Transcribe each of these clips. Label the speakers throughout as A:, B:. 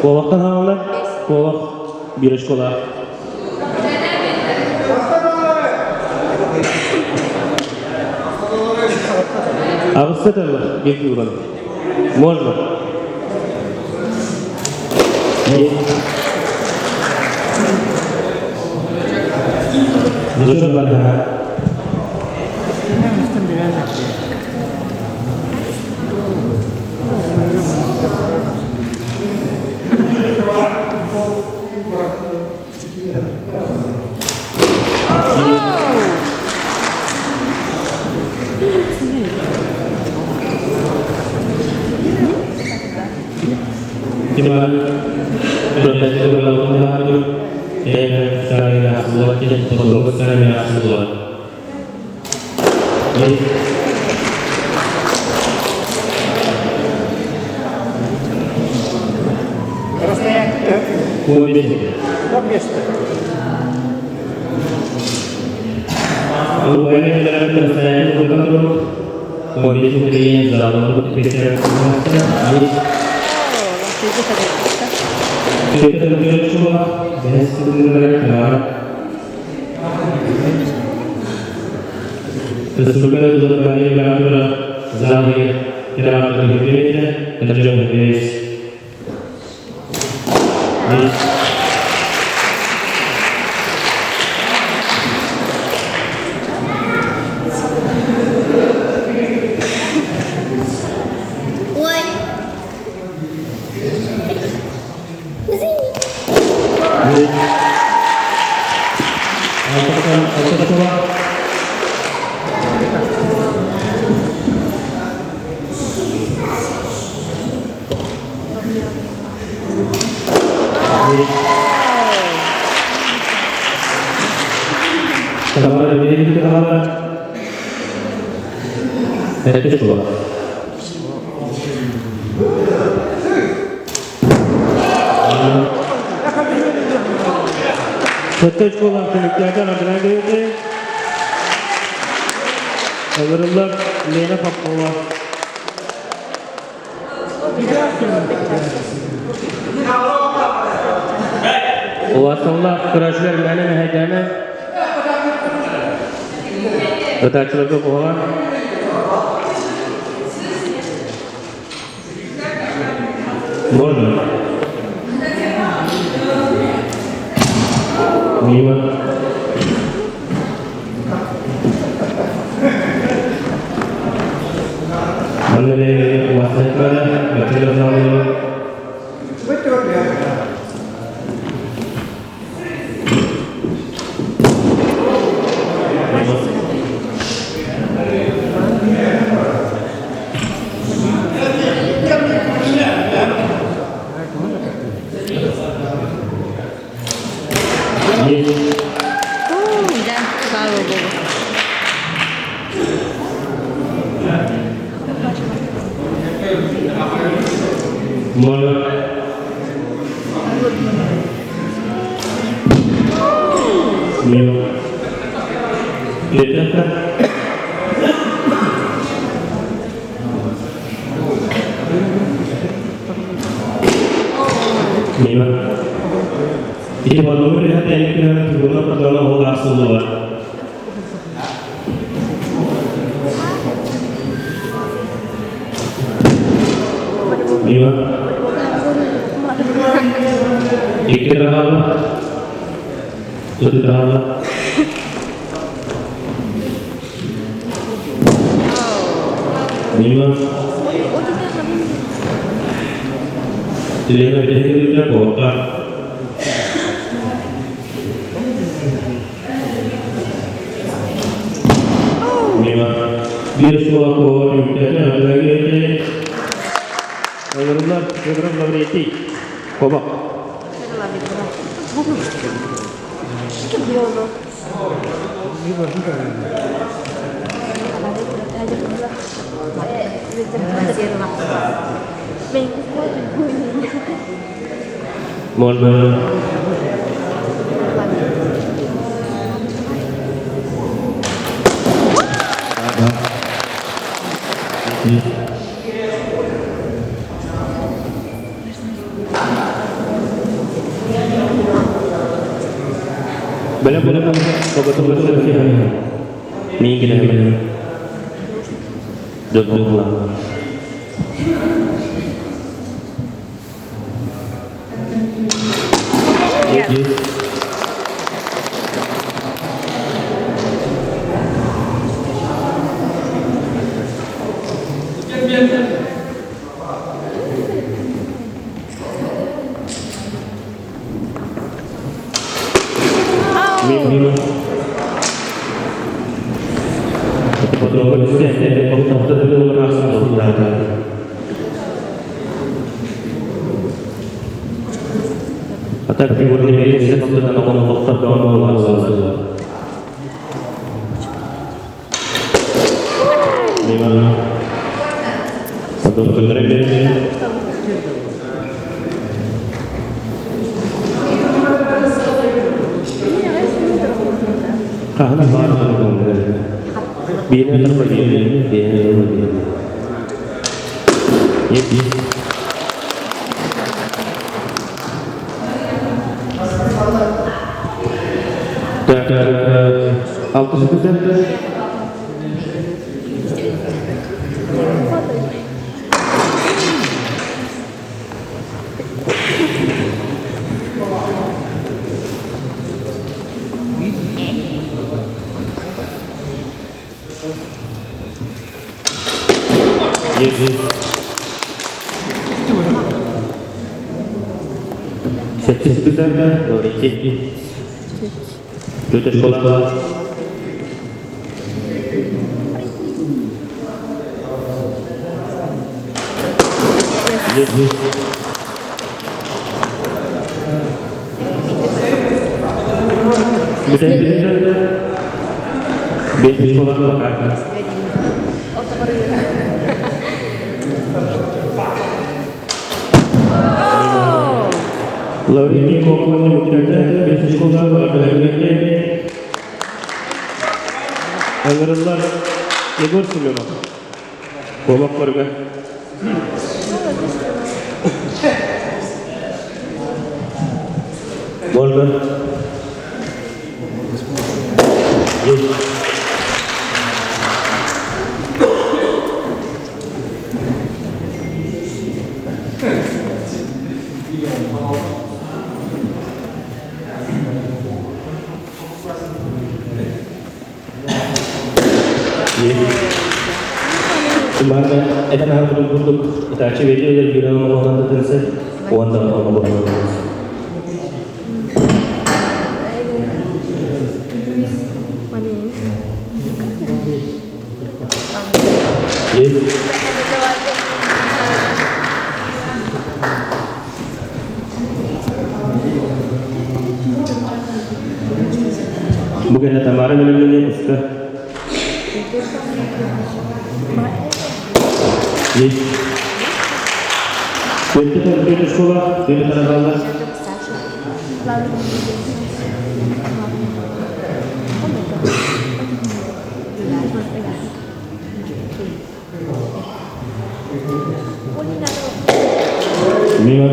A: Куобахтан хаалла. Куобах биир очколаах. Аҕыста тылла биир фигураны. Можно. Зачем надо?
B: Ой.
A: Сэттэ очколаах түмүктээтэ Андрей Ыҥырыллар Лена Попова. Улааталлаах көрөөччүлэр мээнэ мэһэйдээмэ. Ытааччыларга куһаҕан. Можно. Мимо. Манна улааталлаах көрөөччүлэр
B: Да, слава богу.
A: Можно. Мимо. Петенко. Мимо. Ити подумали, это я трибуна подала голосовала. Мимо. Икки хаалла. Үс хаалла. Мимо. Лена Витальевна Куопа. Мимо. Биир суола куоҕа түмүктээтэ Андрей Ыҥырыллар Федоров Лаврентий. Кобок. Можно. Бэлэм бэлэм Миигин Дьон Ыҥырыллар Егор Семенов. Куобах көрүҥэ. Можно. Есть. Манна этэн аһарбытым курдук, ытааччы бэйэтэ үлэлиирин оҥоһунан тытынсы уонна ону Бу кэннэ Тамара бэлэмнэнэ уста. Түөртэ төрүт школа, түөртэ тараталлар. Мимо.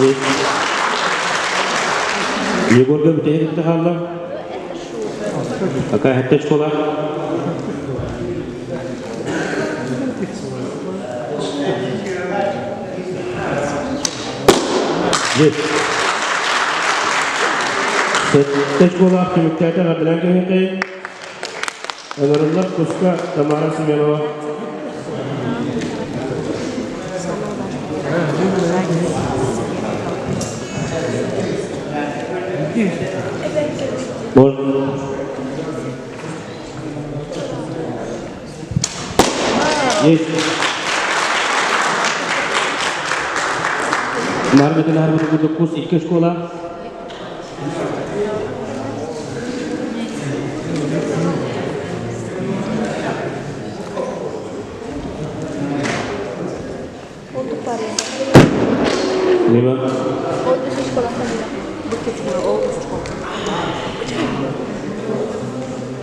A: Есть. Егорга бүтэһик хаалла. Пока хэттэ школа. Есть. Сэттэ школа түмүктээтэ эҕэрдэлээн кэбиһиэххэйин. Ыҥырыллар куска Тамара Семенова. Можно. Есть. Наар бүтүн курдук кус икки оскуола. Мимо.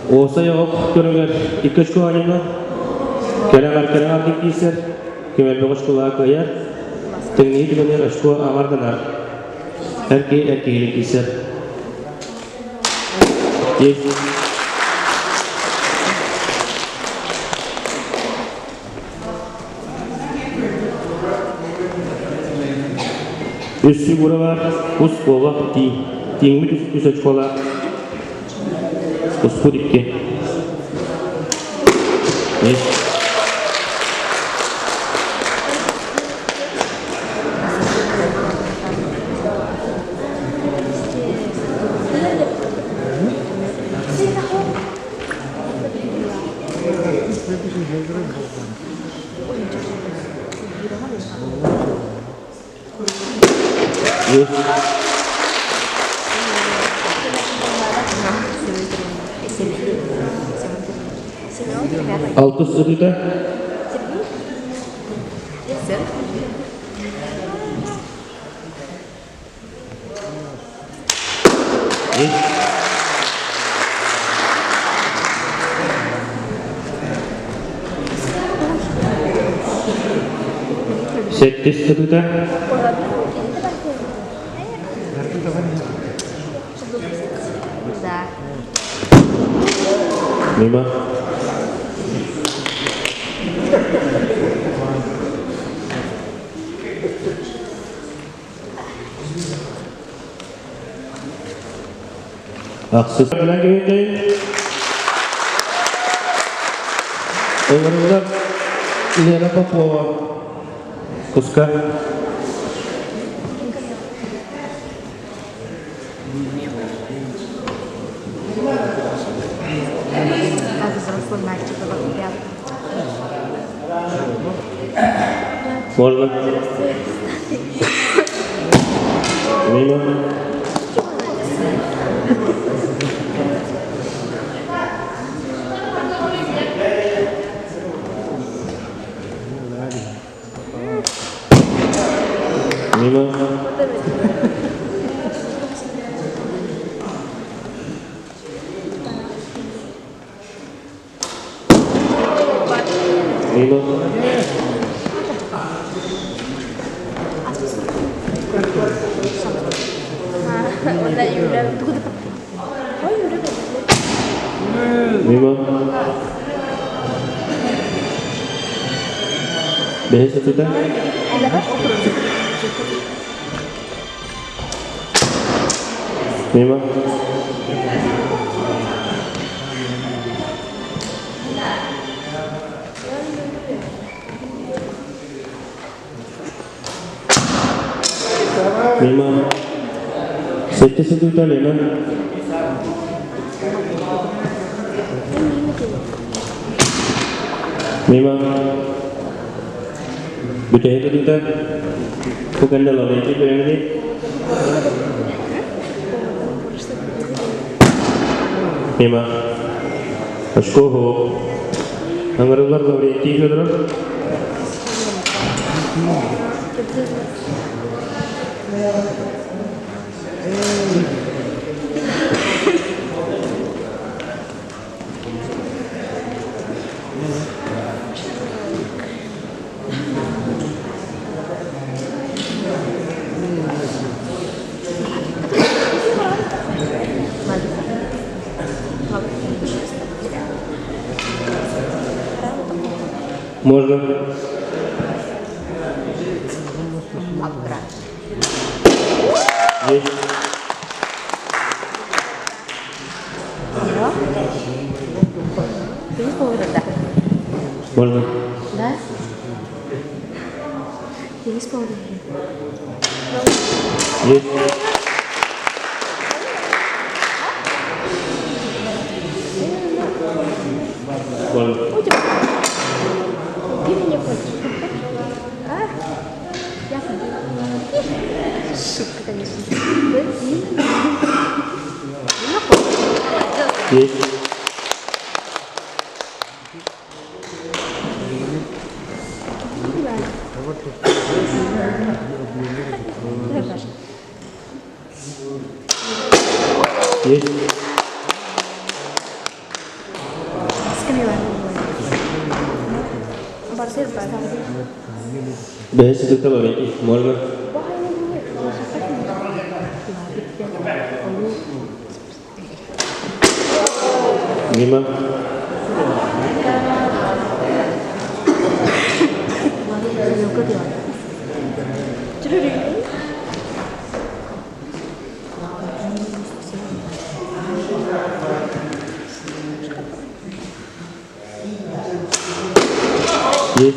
A: Уопсай ох көрүҥэр икки очко оонньоно. Кэлэҕэр кэлэҕэр киирсэр, ким элбэх очколаах кыайар. Тэҥнии түгэнигэр очко аҥарданар. Эр киһи эр киһини киирсэр. Есть. Үс фигура бар, ус буола тииҥ. Тииҥмит үс очколаах. Успут икки. Есть. Есть. Алтыс ытыта. Есть. Сэттис ытыта. Мимо. Ахсыс Ыҥырыллар Лена Попова куска. Можно? Мимо. Мимо. Мимо. Мимо. Бэһис ытыта. Мимо. Мимо. Сэттис ытыта Лена. Мимо. Бүтэһик ытыта. Бу кэннэ Лаврентий Леонидович. Мимо. Очко Ыҥырыллар Лаврентий Федоров. Можно. Есть. Можно.
B: Да? Денис Павлович.
A: Есть. Можно.
B: Ты меня хочешь? А? Я хочу.
A: Есть. Есть. Бэһис ытыкта Лаврентий, можно? Мимо. Есть.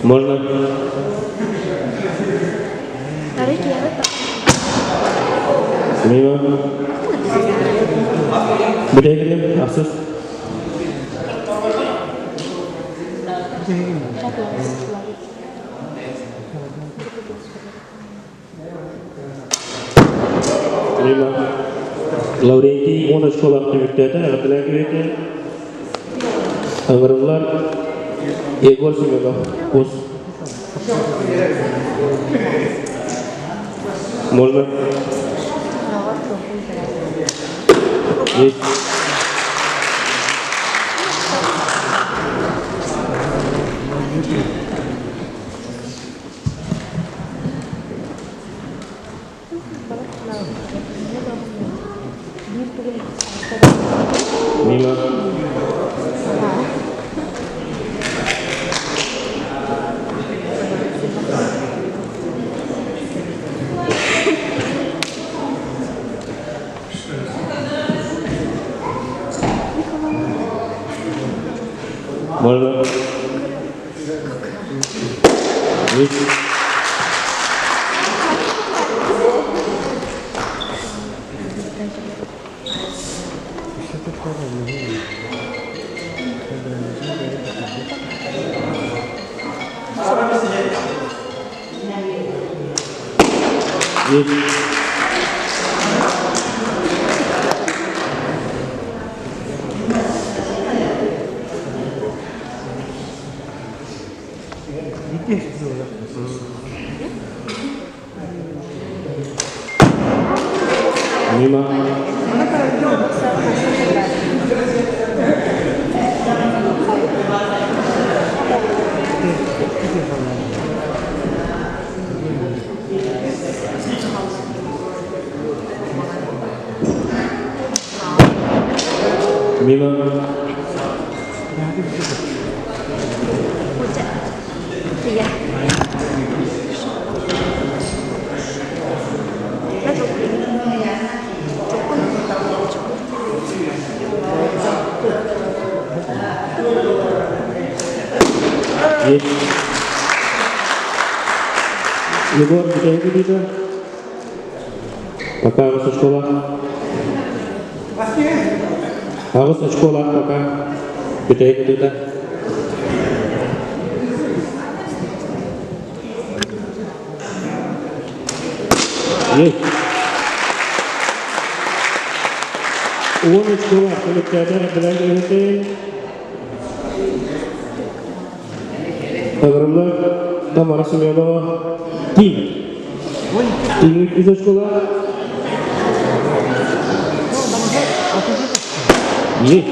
A: Можно? Мимо. Бүтэһигин ахсыс. Мимо. Лаврентий 10 очколаах түмүктээтэ, эҕэрдэлээн кэбиһэтэ. Ыҥырыллар Егор Семенов, кус. Можно? Есть. Мимо. Можно? Есть. Есть. Мимо. Мимо. Есть. Егор, бүтэһик Пока аҕыс очколаах. Аҕыс очколаах пока. Бүтэһик ытыыта. Есть. 10 очколаах түмүктээтэ эҕэрдэлээн кэбиһэтин. Ыҥырыллар Тамара Семенова. Тииҥ. Тииҥ үс очколаах. Есть.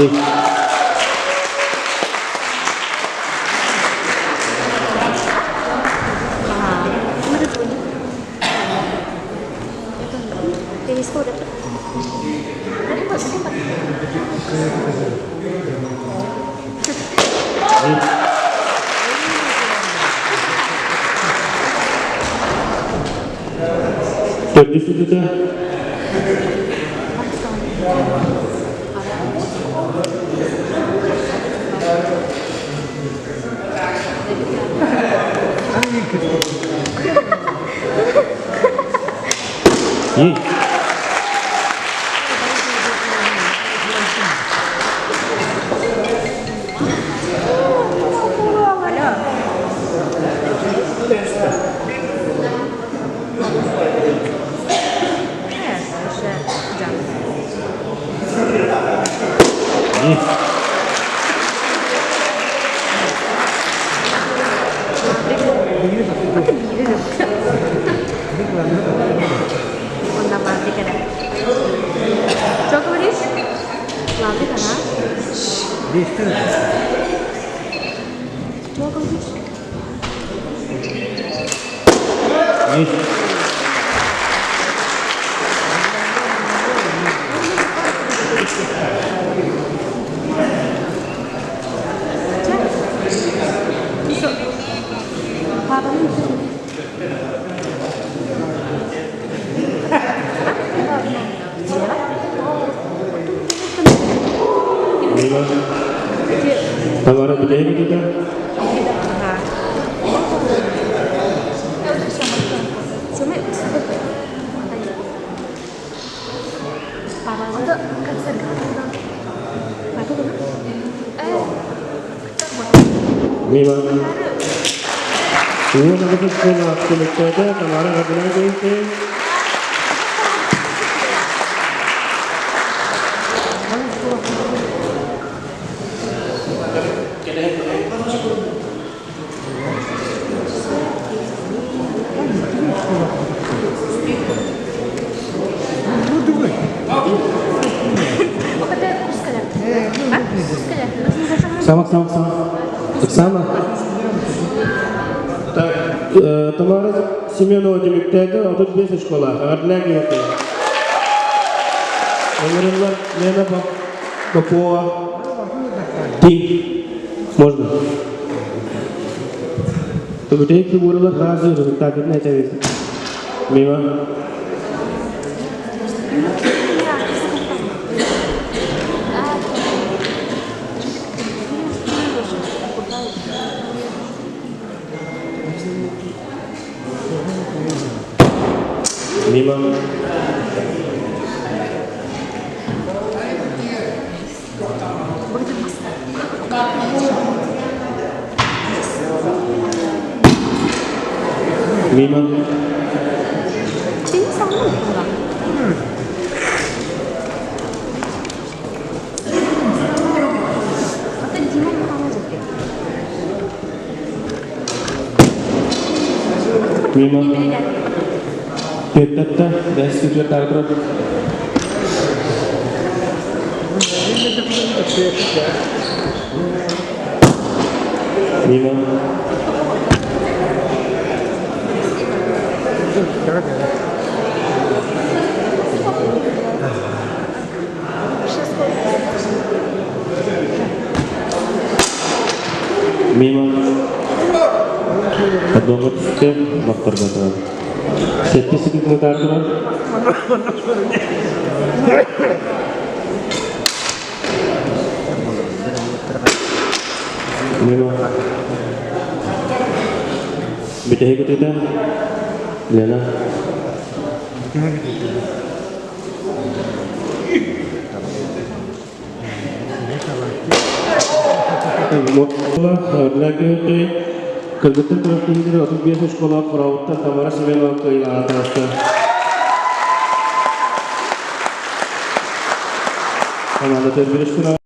A: Есть. Есть. Төрдүс ыытыта. Ей.
B: Что говоришь? Лаврик, ага. Что говоришь?
A: Мимо. Тамара бүтэһик ыытыта. Мимо. Уон аҕыс оскуола түмүктээтэ Тамара Гавриловна. Самак, самак, самак. Оксана. Так, Тамара Семенова түмүктээтэ, 35 оскуола. Эҕэрдэлээн киһиэхэ. Ыҥырыллар Лена Попова. Ти. Можно. Бүтэһик фигуралар сразу результативно этэбит. Мимо. Мимо. Мимо. Мимо. Петтатта, бэс күтүөр турар. Мимо. Мимо. Поддоҥҥо түстэ, бохторбото. Сэттэ секунд турар. Мимо. Бүтэһик ытыыта. Лена. Кыргыттар күрэхтэһиилэрэ 35 оскуола Хорообуттан Тамара Семенова кыайыылааҕа таҕыста. Команда төрдүс